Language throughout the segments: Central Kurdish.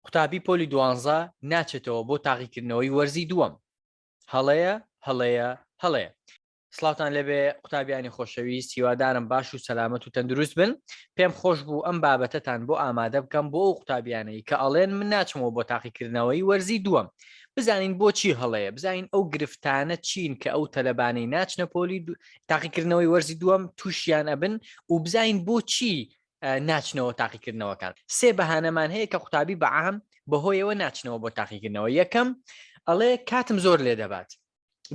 قوتابی پۆلی دوانزە ناچێتەوە بۆ تاقیکردنەوەی وەرزی دووەم. هەڵەیە، هەڵەیە، هەڵەیە. سڵاوتان لێبێ قوتابیانی خۆشەویست، هیوادارم باش و سەلامەت و تەندروست بن. پێم خۆش بوو ئەم بابەتەتان بۆ ئامادە بکەم بۆ ئەو قوتابیانەی کە ئەڵێن من ناچمەوە بۆ تاقیکردنەوەی وەرزی دووەم. بزانین بۆچی هەڵەیە، بزانین ئەو گرفتانە چین کە ئەو تەلەبانەی ناچنە پۆلی تاقیکردنەوەی وەرزی دووەم تووشیان ئەبن و بزانین بۆچی ناچنەوە تاقیکردنەوەکان. سێ بەهانەمان هەیە کە قوتابی بە عام بەهۆیەوە ناچنەوە بۆ تاقیکردنەوە. یەکەم ئەڵێ کاتم زۆر لێ دەبات.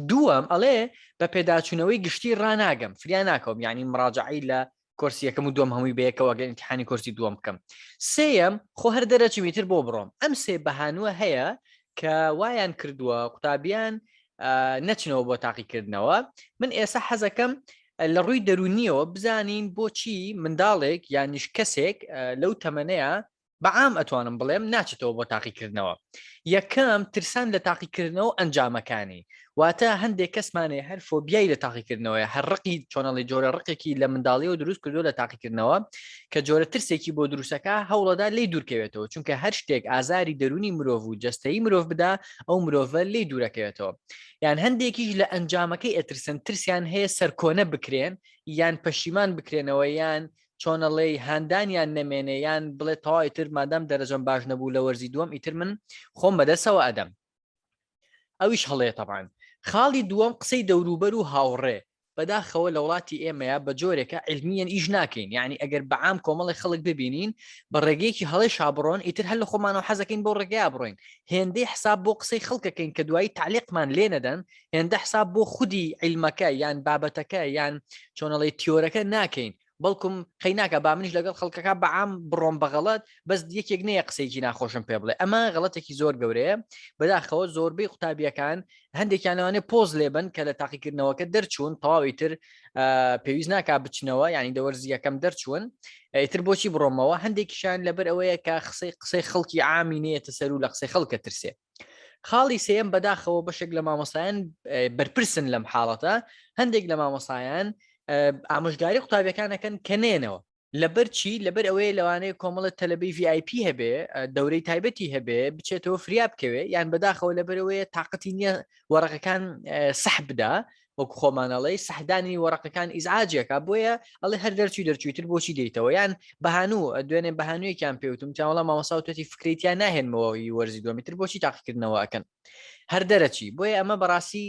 دووەم ئەڵێ بە پێداچوونەوەی گشتی ڕاناگەم، فریا ناکەوم، یعنی مڕاجعەی لە کۆرسی یەکەم و دووەم هەمووی بەیەکەوە گەر ئیمتیحانی کۆرسی دووەم بکەم. سێیەم خۆ هەر دەرەچم ئیتر بۆ بڕۆم. ئەم سێ بەهانووە هەیە کە وایان کردووە قوتابیان نەچنەوە بۆ تاقیکردنەوە. من ئێستا حەزەکەم لە ڕووی دەروونیەوە بزانین بۆچی منداڵێک یانیش کەسێک لەو تەمەنەیە بەعام ئەتوانم بڵێم ناچێتەوە بۆ تاقیکردنەوە. یەکەم ترسان لە تاقیکردنەوە ئەنجامەکانی، واتە هەندێک کەسمانەیە هەر فۆبیای لە تاقیکردنەوەیە، هەر ڕقی چۆنەڵی جۆرە ڕقێکی لە منداڵیەوە دروست کردو لە تاقیکردنەوە کە جۆرە ترسێکی بۆ دروستەکە هەوڵەدا لێی دوورکەوێتەوە، چونکە هەر شتێک ئازاری دەروونی مرۆڤ و جەستەیی مرۆڤ بدا ئەو مرۆڤە لێی دوورەکەوێتەوە. یان هەندێکیش لە ئەنجامەکەی ئەترسن، ترسیان هەیە سەرکۆنە بکرێن یان پەشیمان بکرێنەوە یان چۆنەڵێی هاندانیان نەمێنێ یان بڵێ تەواو ئیتر مادام دەرەجەم باش نەبوو لە وەرزی دووەم ئیتر من خۆم بەدەسەوە ئەدەم. ئەویش هەڵەیە تەبعەن. خاڵی دووەم قسەی دەوروبەر و هاوڕێ، بەداخەوە لە وڵاتی ئێمەیا بە جۆرێکە عیلمیەن ئیش ناکەین، یانی ئەگەر بە عام کۆمەڵێک خەڵک ببینین بە ڕێگەیەکی هەڵەیشا بڕۆن ئیتر هەر لە خۆمانەوە حەزەکەین بەو ڕێگەیا بڕۆین، هێندەی حساب بۆ قسەی خەڵکەکەین کە دوایی تەعلیقمان لێ نەدەن هێندە حساب بۆ خودی عیلمەکە یان بابەتەکە یان چۆنەڵی تیۆرەکە ناکەین، بەڵکم قەیناکە با منیش لەگەڵ خەڵکەکە بەعام بڕۆم بە غەڵەت، بەس یەکێک نەیە قسەیەکی ناخۆشم پێ بڵێ، ئەمە غەڵەتێکی زۆر گەورەیە. بەداخەوە زۆربەی قوتابیەکان هەندێکیان لەوانەیە پۆز لێبن کە لە تاقیکردنەوەکە دەرچوون تەواوی تر پێویست ناکا بچنەوە، یعنی دەوەرزی یەکەم دەرچوون ئیتر بۆچی بڕۆمەوە. هەندێکیشان لەبەر ئەوەیە کە قسەی قسەی خەڵکی عامی نێتە سەر و لە قسەی خەڵکە ترسێ. خاڵی سێیەم بەداخەوە بەشێک لە مامۆستایان بەرپرسن لەم حاڵەتە، هەندێک لە مامۆستایان ئامۆژگاری قوتابیەکانەکەن کە نێنەوە. لەبەر چی؟ لەبەر ئەوەیە لەوانەیە کۆمەڵە تەلەبەی VIP هەبێ، دەورەی تایبەتی هەبێ، بچێتەوە فریا بکەوێ، یان بەداخەوە لەبەرەوەیە تااقەتی نییە وەڕەقەکان سەح بدا، وەک خۆمانەڵی سەحدانی وەڕەقەکان ئیزعاجێکە، بۆیە ئەڵێ هەر دەرچوی دەرچوویتر بۆچی دێیتەوە. یان بەهانوو دوێنێ بەهانوویەکیان پێوتم تاوەڵا مامۆستا وتوێتی فکرەی تیا ناهێنمەوە ی وەرزی دووەمی تر بۆچی تاقیکردنەوە ئەکەن هەر دەرەچی. بۆیە ئەمە بەڕاستی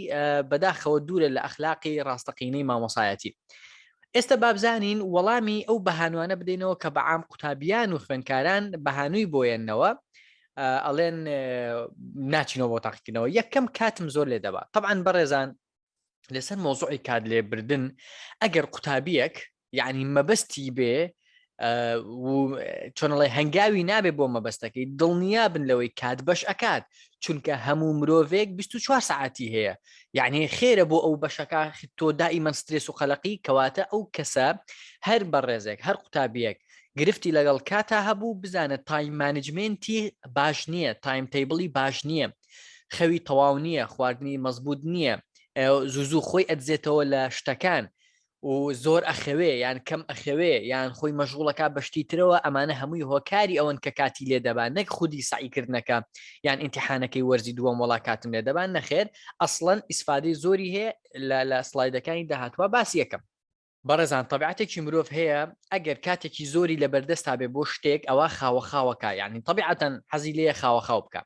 بەداخەوە دوورە لە ئەخلاقی ڕاستەقینەی مامۆسایەتی. ئێستا بابزانین وەڵامی ئەو بەهانوانە بدەینەوە کە بەعام قوتابیان و خوێندکاران بەهانووی بۆیەنەوە ئەڵێن ناچینەوە بۆ تاقیکردنەوە. یەکەم کاتم زۆر لێ دەبا. طبعا بەڕێزان لەسەر مۆزوعی کات لێبردن ئەگەر قوتابیەک یعنی مەبەستی بێ و چۆنڵێ هەنگاوی نابێ بۆ مەبەستەکەی، دڵنیا بن لەوەی کات بەش ئەکات، چونکە هەموو مرۆڤێک 24 سعاتی هەیە، یعنی خێرە بۆ ئەو بەشەکە تۆ دائیمەن سترێس و قەلەقی. کەواتە ئەو کەسە هەر بەڕێزێک هەر قوتابیەک گرفتی لەگەڵ کاتا هەبوو بزانە time management ی باش نییە، time table ی باش نییە، خەوی تەواو نییە، خواردنی مەزبوط نییە، زوو زوو خۆی ئەدزێتەوە لە شتەکان و زۆر ئەخەوێ یان کەم ئەخەوێ یان خۆی مەشغوڵەکە بەشتی ترەوە، ئەمانە هەمووی هۆکاری ئەوەن کە کاتی لێ دەبا، نەک خودی سەعیکردنەکە یان ئیمتیحانەکەی وەرزی دووەم وەڵا کاتم لێ دەبا، نەخێر ئەسڵەن ئیسفادەی زۆری هەیە. لە سلایدەکانی داهاتوە باسی یەکەم. بەڕێزان تەبیعەتێکی مرۆڤ هەیە ئەگەر کاتێکی زۆری لەبەردەستا بێ بۆ شتێک ئەوە خاوە خاوەکە، یعنی تەبیعەتەن حەزی لێیە خاوە خاو بکە،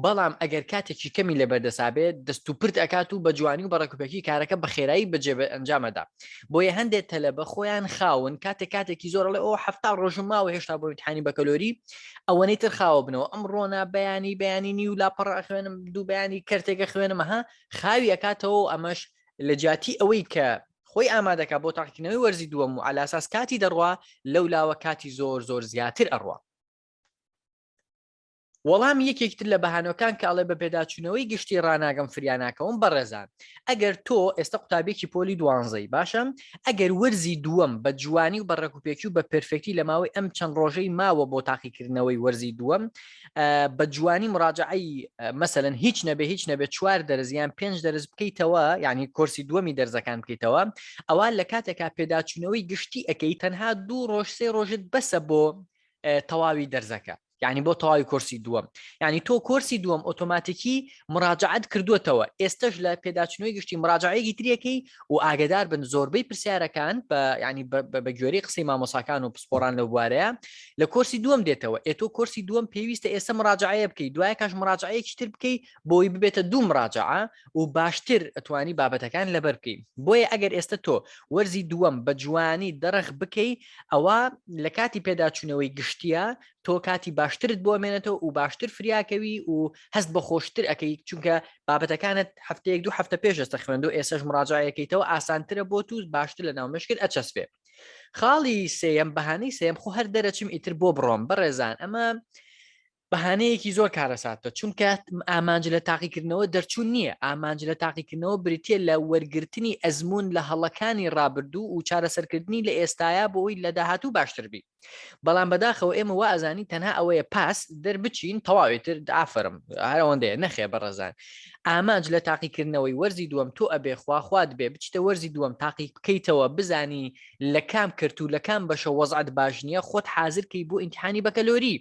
بەڵام ئەگەر کاتێکی کەمی لەبەردەسا بێ دەست و پرت ئەکات و بە جوانی و بە ڕێکوپێکی کارەکە بە خێرایی بەجێ ئەنجامەدا. بۆیە هەندێک تەلەبە خۆیان خاون، کاتێک کاتێکی زۆر ئەڵێ ئۆ 70 ڕۆژم ماوە هێشتا بۆ ئیمتیحانی بەکەلۆری، ئەوەنەی تر خاوە بنەوە، ئەمڕۆنا بەیانی بەیانی نیو لاپەڕە ئەخوێنم، دوو بەیانی کەرتێکە خوێنم، ها خاوی ئەکاتەوە. و ئەمەش لە جیاتی ئەوەی کە خۆی ئامادەکا بۆ تاقیکردنەوەی وەرزی دووەم و عەلاساس کاتی دەڕوا، لەو لاوە کاتی زۆر زۆر زیاتر ئەڕوا. وەڵامی یەکێکی تر لە بەهانەکان کە ئەڵێ بە پێداچوونەوەی گشتی ڕاناگەم فریا ناکەوم. بەڕێزان ئەگەر تۆ ئێستا قوتابیەکی پۆلی دوانزەی باشە، ئەگەر وەرزی دووەم بە جوانی و بە ڕێکوپێکی و بە perfect ی لە ماوەی ئەم چەند ڕۆژەی ماوە بۆ تاقیکردنەوەی وەرزی دووەم بە جوانی مراجعەی مەسەلەن هیچ نەبێ هیچ نەبێ چوار دەرز یان پێنج دەرز بکەیتەوە، یعنی کۆرسی دووەمی دەرزەکان بکەیتەوە، ئەوە لە کاتێکا پێداچوونەوەی گشتی ئەەکەی تەنها دوو ڕۆژ سێ ڕۆژت بەسە بۆ تەواوی دەرزەکە. یعنی بۆ تەواوی کۆرسی دووەم یعنی تۆ کۆرسی دووەم ئۆتۆماتیکی مراجعەت کردوتەوە ئێستش لە پێداچنەوەی گشتی مراجعەیەکی تریەکەی و ئاگدار بن زۆربەی پرسیارەکان بە ینی بە گوێری قسەی مامۆساکان و پسپۆران لەو بوارەیە لە کۆرسی دووەم دێتەوە ئێ تۆ کۆرسی دووەم پێویستە ئێستا مراجعەیە بکەی دوای کاش مراجعەیەکی تر بکەی بۆی ببێتە دوو مراجعە و باشتر ئەتوانی بابەتەکان لەبەر بکەی بۆیە ئەگەر ئێستا تۆ وەرزی دووەم بە جوانی دەرخ بکەی ئەوە لە کاتی پێداچوونەوەی گشتیە تۆ کاتی باشترت بۆ مێنێتەوە و باشتر فریاکەوی و هەست بە خۆشتر ئەەکەی چونکە بابەتەکانت هەفتەیەک دوو هەفتە پێش ئێستا خوێندو ئێسش مراجعەکەیتەوە ئاسانترە بۆ تو باشتر لە ناو مشکت ئەچەسپێ خاڵی سێیەم بەهانەی سێم خۆ هەر دەرەچم ئیتر بۆ بڕۆم بەڕێزان ئەمە بەهانەیەکی زۆر کارەساتە چونکە ئامانج لە تاقیکردنەوە دەرچوون نییە ئامانج لە تاقیکردنەوە بریتە لە وەرگرتنی ئەزمون لە هەڵەکانی ڕابردوو و چارەسەرکردنی لە ئێستایا بۆی لە داهاتوو باشتر بی بەڵام بەداخەوە ئێمە وا ئەزانی تەنها ئەوەیە پاس دەربچین تەواوی تر ئافرم هەرەوەندەیە نەخێ بەڕێزان ئامانج لە تاقیکردنەوەی وەرزی دووەم تۆ ئەبێ خواخوات بێ بچیتە وەرزی دووەم تاقی بکەیتەوە بزانی لە کام کەرت و لە کام بەشە وەزعت باش نییە خۆت حازرکەی بۆ ئیمتحانی بەکەلۆری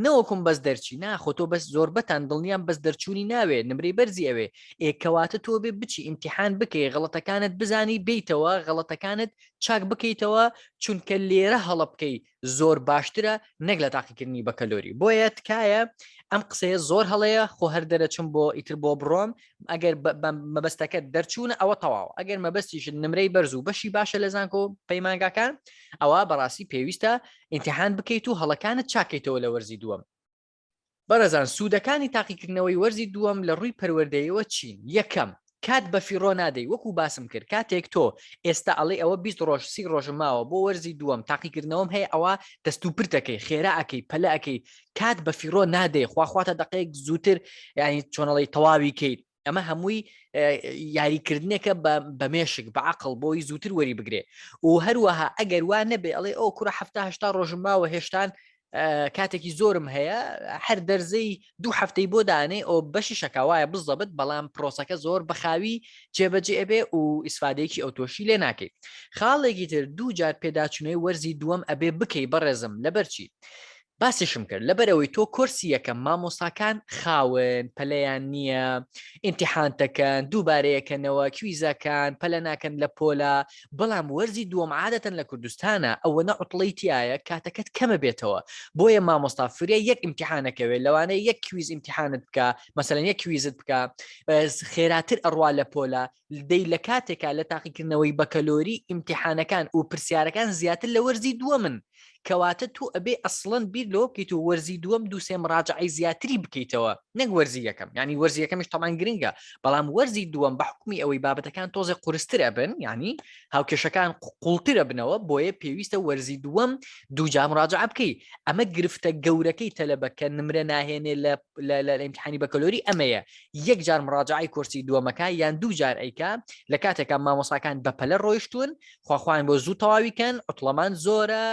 نەوەکم بەس دەرچی ناخۆ تۆ بەس زۆربەتان دڵنیام بەس دەرچوونی ناوێ نمرەی بەرزی ئەوێ ئێ کەواتە تۆ بێ بچی ئیمتحان بکەی غەڵەتەکانت بزانی بیتەوە غەڵەتەکانت چاک بکەیتەوە چونکە لێرە هەڵە بکەی زۆر باشترە نەک لە تاقیکردنی بەکەلۆری بۆیە تکایە ئەم قسەیە زۆر هەڵەیە خۆ هەر دەرەچم بۆ ئیتر بۆ بڕۆم ئەگەر مەبەستەکە دەرچوونە ئەوە تەواو ئەگەر مەبەستیش نمرەی بەرز و بەشی باشە لە زانکۆ پەیمانگاکان ئەوە بەڕاستی پێویستە ئیمتحان بکەیت و هەڵەکانت چاکەیتەوە لە وەرزی دووەم بەڕێزان سوودەکانی تاقیکردنەوەی وەرزی دووەم لە ڕووی پەروەردەیەوە چین؟ یەکەم، کات بەفیڕۆ نادەی وەکو باسم کرد کاتێک تۆ ئێستا ئەڵێی ئەوە 20 ڕۆژ 30 ڕۆژم ماوە بۆ وەرزی دووەم تاقیکردنەوەم هەیە ئەوە دەست و پرتەکەی خێرا ئەکەی پەلە ئەکەی کات بەفیڕۆ نادەی خواخواتە دقەیەک زووتر ینی چۆنەڵی تەواوی کەیت ئەمە هەمووی یاریکردنێکە بە مێشک بە عقل بۆی زووتر وەری بگرێ و هەروەها ئەگەر وا نەبێ ئەڵێ ئەو کوڕە هەشتا ڕۆژم ماوە هێشتان کاتێکی زۆرم هەیە هەر دەرزەی دوو هەفتەی بۆ دانێ ئەو بەشی شەکاوایە بزەبت بەڵام پرۆسەکە زۆر بەخاوی جێبەجێ ئەبێ و ئیسفادەیەکی ئەو تۆشی لێ ناکەیت خاڵێکی تر دوو جار پێداچونەوەی وەرزی دووەم ئەبێ بکەی بەڕێزم لەبەرچی باسیشم کرد لەبەرئەوەی تۆ کۆرسی یەکەم مامۆستاکان خاون پەلەیان نییە ئیمتیحانتەکەن دووبارەیەکەنەوە کویزەکان پەلە ناکەن لە پۆلا بەڵام وەرزی دووەم عادەتەن لە کوردستانە ئەوەنە عوتڵەی تایە کاتەکەت کەمە بێتەوە بۆیە مامۆستا فریا یەک ئیمتیحانەکەوێت لەوانەیە یەک quiz ئیمتیحانت بکە مەسەلەن یەک quiz ت بکە خێراتر ئەڕوا لە پۆلا دەی لە کاتێکا لە تاقیکردنەوەی بەکەلۆری ئیمتیحانەکان و پرسیارەکان زیاتر لە وەرزی دووەمن کەواتە تۆ ئەبێ ئەسڵەن بیر لەوە بکەیت و وەرزی دووەم دوو سێ مراجعەی زیاتری بکەیتەوە نەک وەرزی یەکەم یعنی وەرزی یەکەمیش تەمان گرنگە بەڵام وەرزی دووەم بە حکومی ئەوەی بابەتەکان تۆزێ قورستر ئەبن یعنی هاوکێشەکان قوڵتر ئەبنەوە بۆیە پێویستە وەرزی دووەم دووجا مراجعە بکەی ئەمە گرفتە گەورەکەی تەلەبە کە نمرە ناهێنێ لە لە ئیمتحانی بەکەلۆری ئەمەیە یەک جار مراجعەی کۆرسی دووەمەکە یان دوو جار ئەیکا لە کاتێکا مامۆساکان بەپەلە ڕۆیشتون خواخوان بۆ زوو تەواوی کەن عوتڵەمان زۆرە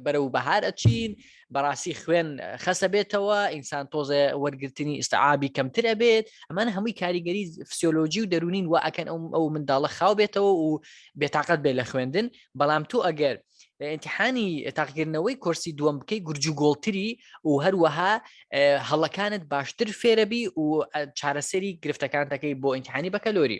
بەرەو بەهار ئەچین بەڕاستی خوێن خەسە بێتەوە ئینسان تۆزێ وەرگرتنی ئیسعابی کەمتر ئەبێت ئەمان هەمووی کاریگەری فسیۆلۆجی و دەرونین وا ئەکەن ئەو ئەو منداڵە خاو بێتەوە و بێتاقەت بێت لە خوێندن بەڵام تۆ ئەگەر ئیمتیحانی تاقیکردنەوەی کۆرسی دووەم بکەی گورج و گۆڵتری و هەروەها هەڵەکانت باشتر فێرەبی و چارەسەری گرفتەکان دەکەی بۆ ئیمتیحانی بەکەلۆری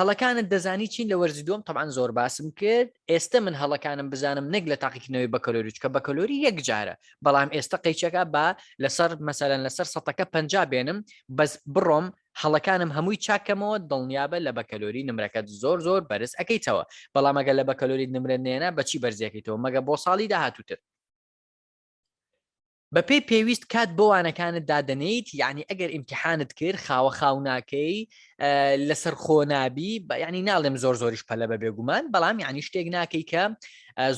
هەڵەکانت دەزانی چین لە وەرزی دووەم تەبعەن زۆر باسم کرد ئێستا من هەڵەکانم بزانم نەک لە تاقیکردنەوەی بەکەلۆری چکە بەکەلۆری یەک جارە بەڵام ئێستا قەیچەکە با لەسەر مەسەلەن لەسەر سەتەکە پ بێنم بەس بڕۆم هەڵەکانم هەمووی چاکەمەوە دڵنیابە لە بەکەلۆری نمرەکەت زۆر زۆر بەرز ئەەکەیتەوە بەڵام ئەگەر لە بەکەلۆری نمرە نێنا بەچی بەرزیەکەیتەوە مەگە بۆ ساڵی داهاتووتر بەپێی پێویست کات بۆ وانەکانت دادەنێیت یعنی ئەگەر ئیمتحانت کرد خاوە خاو ناکەی لەسەر خۆ نابی یعنی ناڵێم زۆر زۆریش پەلە بە بێگومان بەڵام یعنی شتێک ناکەی کە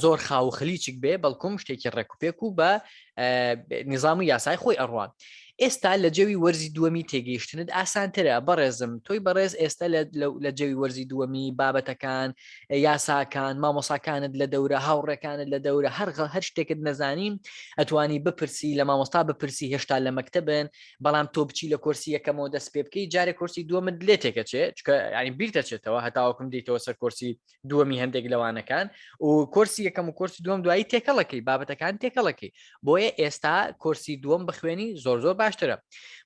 زۆر خاو خلیچک بێ بەڵکم شتێکی ڕێکوپێک و بە نظام و یاسای خۆی ئەڕوان ئێستا لە جەوی وەرزی دووەمی تێگەیشتنت ئاسانترە بەڕێزم تۆی بەڕێز ئێستا لە جەوی وەرزی دووەمی بابەتەکان یاساکان مامۆساکانت لە دەورە هاوڕێکانت لە دەورە هەر هەر شتێکت نەزانی ئەتوانی بپرسی لە مامۆستا بپرسی هێشتا لە مەکتەبن بەڵام تۆ بچی لە کۆرسی یەکەمەوە دەست پێ بکەی جارێک کۆرسی دووەمت لێ تێکەچێ چکە ینی بیر دەچێتەوە هەتاوەکم دیتەوە سەر کۆرسی دووەمی هەندێک لەوانەکان و کۆرسی یەکەم و کۆرسی دووەم دوایی تێکەڵەکەی بابەتەکان تێکەڵەکەی بۆیە ئێستا کۆرسی دووەم بخوێنی زۆر زۆر باشترە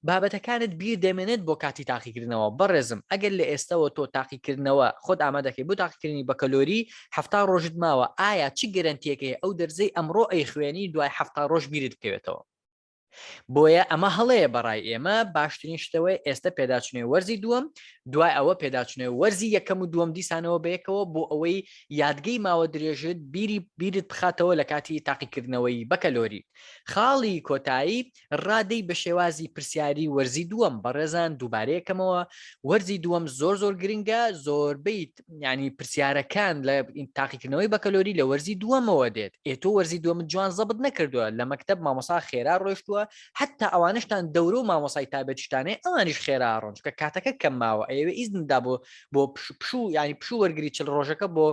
بابەتەکانت بیر دەمێنێت بۆ کاتی تاقیکردنەوە بەڕێزم ئەگەر لە ئێستەوە تۆ تاقیکردنەوە خۆت ئامادەکەی بۆ تاقیکردنی بەکەلۆری ه ڕۆژت ماوە ئایا چ گەرەنتیەکەی ئەو دەرزەی ئەمڕۆ ئەیخوێنی دوای ه ڕۆژ بیرت بکەوێتەوە بۆیە ئەمە هەڵەیە بەڕای ئێمە باشترین شتەوەی ئێستا پێداچنەوەی وەرزی دووەم دوای ئەوە پێداچنەوەی وەرزی یەکەم و دووەم دیسانەوە بەیەکەوە بۆ ئەوەی یادگەی ماوە درێژت بیری بیرت بخاتەوە لە کاتی تاقیکردنەوەی بەکەلۆری خاڵی کۆتایی ڕادەی بە شێوازی پرسیاری وەرزی دووەم بەڕێزان دووبارەیەکەمەوە وەرزی دووەم زۆر زۆر گرنگە زۆربەی ینی پرسیارەکان لە تاقیکردنەوەی بەکەلۆری لە وەرزی دووەمەوە دێت ئێ تۆ وەرزی دووەمت جوان زەبت نەکردووە لە مەکتب مامۆسا خێرا ڕۆشتووە حتا ئەوانشتان دەورە و مامۆسای تابەتیشتانەیە ئەوانیش خێرا ڕۆن چکە کاتەکە کەم ماوە ئەیەوێ ئیزندا بۆ بۆ پشوو ینی پشوو وەرگری چل ڕۆژەکە بۆ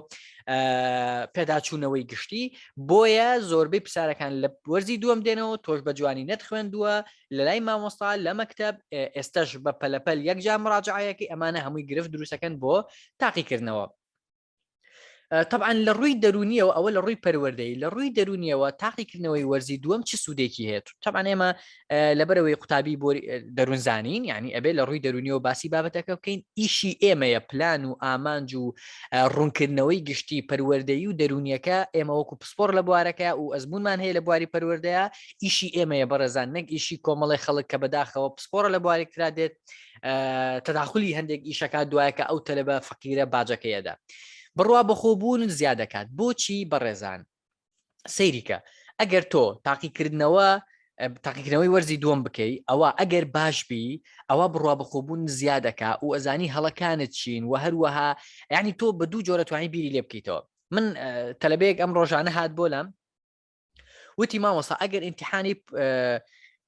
پێداچوونەوەی گشتی بۆیە زۆربەی پرسیارەکان لە وەرزی دووەم دێنەوە تۆش بە جوانی نەتخوێندووە لە لای مامۆستا لە مەکتب ئێستش بە پەلەپەل یەکجار مراجعەیەکی ئەمانە هەمووی گرفت دروستەکەن بۆ تاقیکردنەوە طبعا لە ڕووی دەرونیەوە ئەوە لە ڕووی پەروەردەی لە ڕووی دەرونیەوە تاقیکردنەوەی وەرزی دووەم چ سوودێکی هەیە طبعا ئێمە لەبەرەوەی قوتابی بۆ دەروونزانین یعنی ئەبێ لە ڕووی دەرونیەوە باسی بابەتەکە بکەین ئیشی ئێمەیە پلان و ئامانج و ڕوونکردنەوەی گشتی پەروەردەیی و دەرونیەکە ئێمە وەکو پسپۆر لە بوارەکە و ئەزمونمان هەیە لە بواری پەروەردەیە ئیشی ئێمەیە بەڕێزان نەک ئیشی کۆمەڵی خەڵک کە بەداخەوە پسپۆرە لە بوارێکترا دێت تەداخلی هەندێک ئیشەکە دوایەکە ئەو تەلەبە فەقیرە باجەکەیەدا بڕوا بەخۆبوون زیاد دەکات بۆچی بەڕێزان سەیریکە ئەگەر تۆ تاقیکردنەوە تاقیکردنەوەی وەرزی دووەم بکەی ئەوە ئەگەر باش بی ئەوە بڕوا بەخۆبوون زیادەکە و ئەزانی هەڵەکانت چین و هەروەها یعنی تۆ بە دوو جۆرە توانی بیری لێ بکەیتەوە من تەلبەیەک ئەم ڕۆژانە هات بۆ لام وتی مامۆسا ئەگەر ئیمتحانی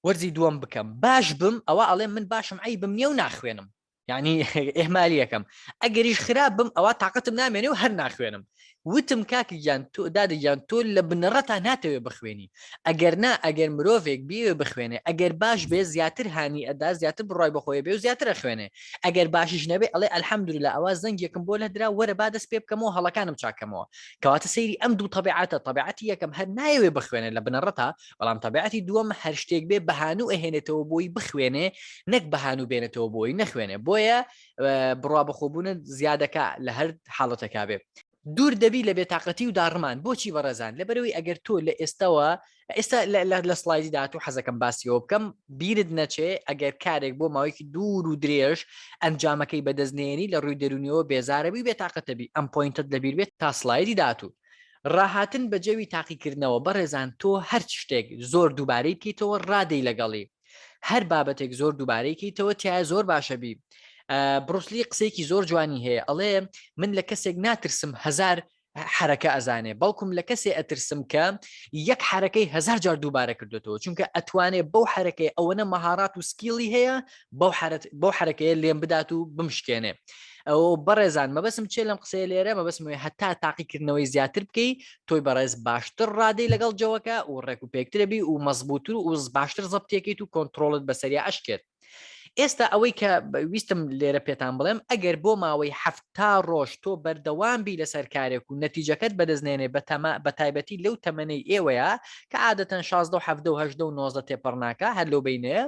وەرزی دووەم بکەم باش بم ئەوە ئەڵێ من باشم عیبم نییە و ناخوێنم یعنی ئێهمالیەکەم ئەگەریش خراپ بم ئەوە تااقەتم نامێنێ و هەر ناخوێنم وتم کاکی گیان تۆ دادە گیان تۆ لە بنەڕەتا ناتەوێ بخوێنی ئەگەر نا ئەگەر مرۆڤێک بیەوێ بخوێنێ ئەگەر باش بێ زیاتر هانی ئەدا زیاتر بڕای بەخۆی بێ و زیاتر ئەخوێنێ ئەگەر باشیش نەبێ ئەڵێ الحمدلله ئەوە زەنگێکم بۆ لەدرا وەرە با دەست پێ بکەمەوە هەڵەکانم چاکەمەوە کەواتە سەیری ئەم دوو تەبیعەتە تەبیعەتی یەکەم هەر نایەوێ بخوێنێ لە بنەڕەتا بەڵام تەبیعەتی دووەم هەر شتێک بێ بەهانوو ئەهێنێتەوە بۆی بخوێنێ نەک بەهانوو بێنێتەوە بۆی نەخوێنێ بۆیە بڕوا بەخۆبوونت زیادەکە لە هەر حاڵەتەکە بێ. دوور دەبی لە بێتاقەتی و داڕمان بۆچی بەڕێزان لەبەرەوەی ئەگەر تۆ لە ئێستەوە ئێستا لە سڵایدی داهاتوو حەزەکەم باسیەوە بکەم بیرت نەچێ ئەگەر کارێک بۆ ماوەیەکی دوور و درێژ ئەنجامەکەی بەدەست نێنی لە ڕووی دەرونیەوە بێزارەبی بێتاقەتەبی ئەم point ەت لەبیر بێت تا سڵایدی داهاتوو ڕاهاتن بە جەوی تاقیکردنەوە بەڕێزان تۆ هەر شتێک زۆر دووبارەی بکەیتەوە ڕادەی لەگەڵی هەر بابەتێک زۆر دووبارەی کەیتەوە تایە زۆر باشە بی بروسلی قسەیەکی زۆر جوانی هەیە ئەڵێ من لە کەسێک ناترسم هزار حرەکە ئەزانێ بەڵکم لە کەسێ ئەترسم کە یەک حرەکەی هزار جار دووبارە کردوێتەوە چونکە ئەتوانێ بەو حرەکەی ئەوەنە مەهارات و skill ی هەیە بەو حرەکەیە لێم بدات و بمشکێنێ. ئەو بەڕێزان مەبەسم چێ لەم قسەیە لێرە مەبەسم هەتا تاقیکردنەوەی زیاتر بکەی تۆی بەڕێز باشتر ڕادەی لەگەڵ جەوەکە و ڕێک و پێکترەبی و مەزبووتر و باشتر زەبتێکیت و کۆنتترۆڵت بەسەریا ئەشکێت. ئێستا ئەوەی کە ویستم لێرە پێتان بڵێم ئەگەر بۆ ماوەی هەفتا ڕۆژ تۆ بەردەوام بی لەسەر کارێک و نەتیجەکەت بەدەستنێنێ بەتەما بە تایبەتی لەو تەمەنەی ئێوەیە کە عادەتەن 16 و 17 و 18 و 19 تێپەڕ ناکا هەر لەو بینەیە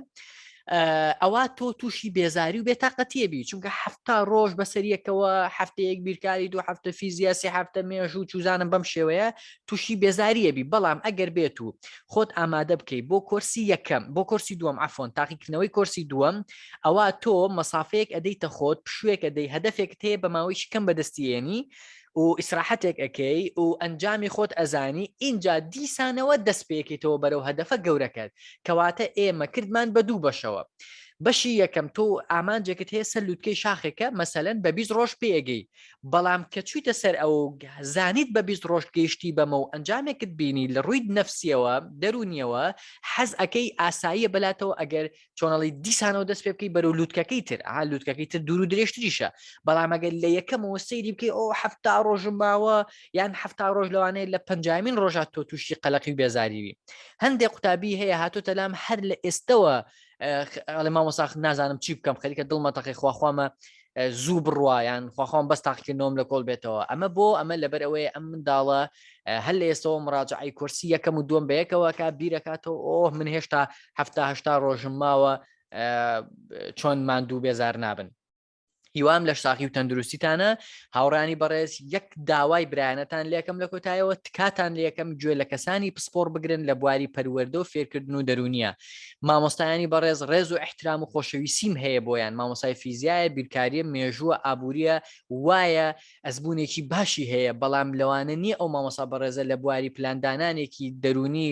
ئەوە تۆ تووشی بێزاری و بێتاقەتیە بی چونکە هەفتا ڕۆژ بەسەریەکەوە هەفتەیەک بیرکاری دوو هەفتە فیزیا سێ هەفتە مێژوو چوزانم بەم شێوەیە تووشی بێزاریە بی بەڵام ئەگەر بێت و خۆت ئامادە بکەی بۆ کۆرسی یەکەم بۆ کۆرسی دووەم عەفوەن تاقیکردنەوەی کۆرسی دووەم ئەوە تۆ مەسافەیەک ئەدەیتە خۆت پشوویەک ئەدەی هەدەفێکت هەیە بە ماوەیەکی کەم بەدەستیێنی و ئیسراحەتێک ئەکەی و ئەنجامی خۆت ئەزانی ئینجا دیسانەوە دەست پێکەیتەوە بەرەو هەدەفە گەورەکەت کەواتە ئێمە کردمان بە دوو بەشەوە بەشی یەکەم تۆ ئامانجێکت هەیە سەر لوتکەی شاخێکە مەسەلەن بە 20 ڕۆژ پێگەی بەڵام کە چویتە سەر ئەو زانیت بە 20 ڕۆژ گەیشتی بەمە و ئەنجامێکت بینی لە ڕووی نەفسیەوە دەرونیەوە حەز ئەکەی ئاساییە بەلاتەوە ئەگەر چۆنەڵی دیسانەوە دەست پێ بکەی بەرەو لوتکەکەی تر ئا لوتکەکەی تر دوور و درێژتریشە بەڵام ئەگەر لە یەکەمەوە سەیری بکەی ئەو هەفتا ڕۆژم ماوە یان هەفتا ڕۆژ لەوانەیە لە پەنجامین ڕۆژات تۆ تووشی قەلەقی و بێزاریوی هەندێک قوتابی هەیە هاتۆتە لام هەر لە ئێستەوە ئەڵێ مامۆساخ نازانم چی بکەم خەریکە دڵمە تەقی خواخوامە. زوو بڕوایان خواخوام بەس تاقیکردنەوەم لە کۆڵ بێتەوە. ئەمە بۆ ئەمە لەبەر ئەوەیە ئەم منداڵە هەر لە ئێستەوە مراجعی کۆرسی یەکەم و دووەم بەیەکەوە کا بیرەکاتەوە ئۆه من هێشتا 70 ڕۆژم ماوە چۆن ماندوو بێزار نابن. هیوام لە ساغی و تەندروستیتانە هاوڕانی بەڕێز. یەک داوای برایانەتان لەکەم لە کۆتایەوە، تکاتان لەکەم گوێ لە کەسانی پسپۆر بگرن لە بواری پەروەردە و فێرکردن و دەرونیە. مامۆستایانی بەڕێز ڕێز و احترام و خۆشەویستیم هەیە بۆیان، مامۆسای فیزیایە، بیرکاریە، مێژووە، ئابووریە، وایە ئەزمونێکی باشی هەیە، بەڵام لەوانە نییە ئەو مامۆسا بەڕێزە لە بواری پلاندانانێکی دەرونی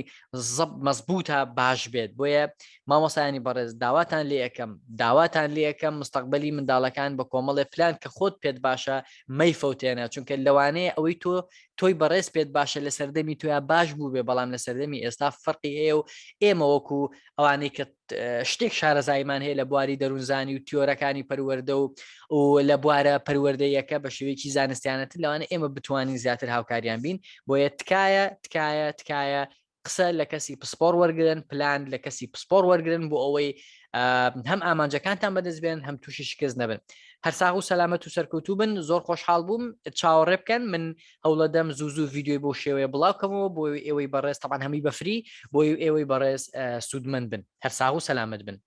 زەب مەزبووتە باش بێت. بۆیە مامۆسایانی بەڕێز داواتان لێ ئەکەم، داواتان لێ ئەکەم مستەقبەلی منداڵەکان بە کۆمەڵێ پلان کە خۆت پێت باشە مەیفەوتێنە، چونکە لەوانەیە ئەوەی تۆ تۆی بەڕێز پێت باشە لە سەردەمی تۆیا باش بوو بێ، بەڵام لە سەردەمی ئێستا فەرقی هەیە و ئێمە وەکو ئەوانەی کە شتێک شارەزاییمان هەیە لە بواری دەروونزانی و تیۆرەکانی پەروەردە و و لە بوارە پەروەردەیەکە بە شێوەیەکی زانستیانەتر لەوانە ئێمە بتوانین زیاتر هاوکاریان بین. بۆیە تکایە تکایە تکایە قسە لە کەسی پسپۆر وەرگن، پلان لە کەسی پسپۆر وەرگن بۆ ئەوەی هەم ئامانجەکانتان بەدەست بێن هەم تووشی شکست نەبن. هەر ساغ و سەلامەت و سەرکەوتوو بن. زۆر خۆشحاڵ بووم، چاوەڕێ بکەن من هەوڵەدەم زوو زوو ڤیدیۆی بۆ شێوەیە بڵاو کەمەوە بۆ ئێوەی بەڕێز، تەبعەن هەمووی بە free بۆ ئێوەی بەڕێز سوودمەند بن. هەر ساغ و سەلامەت بن.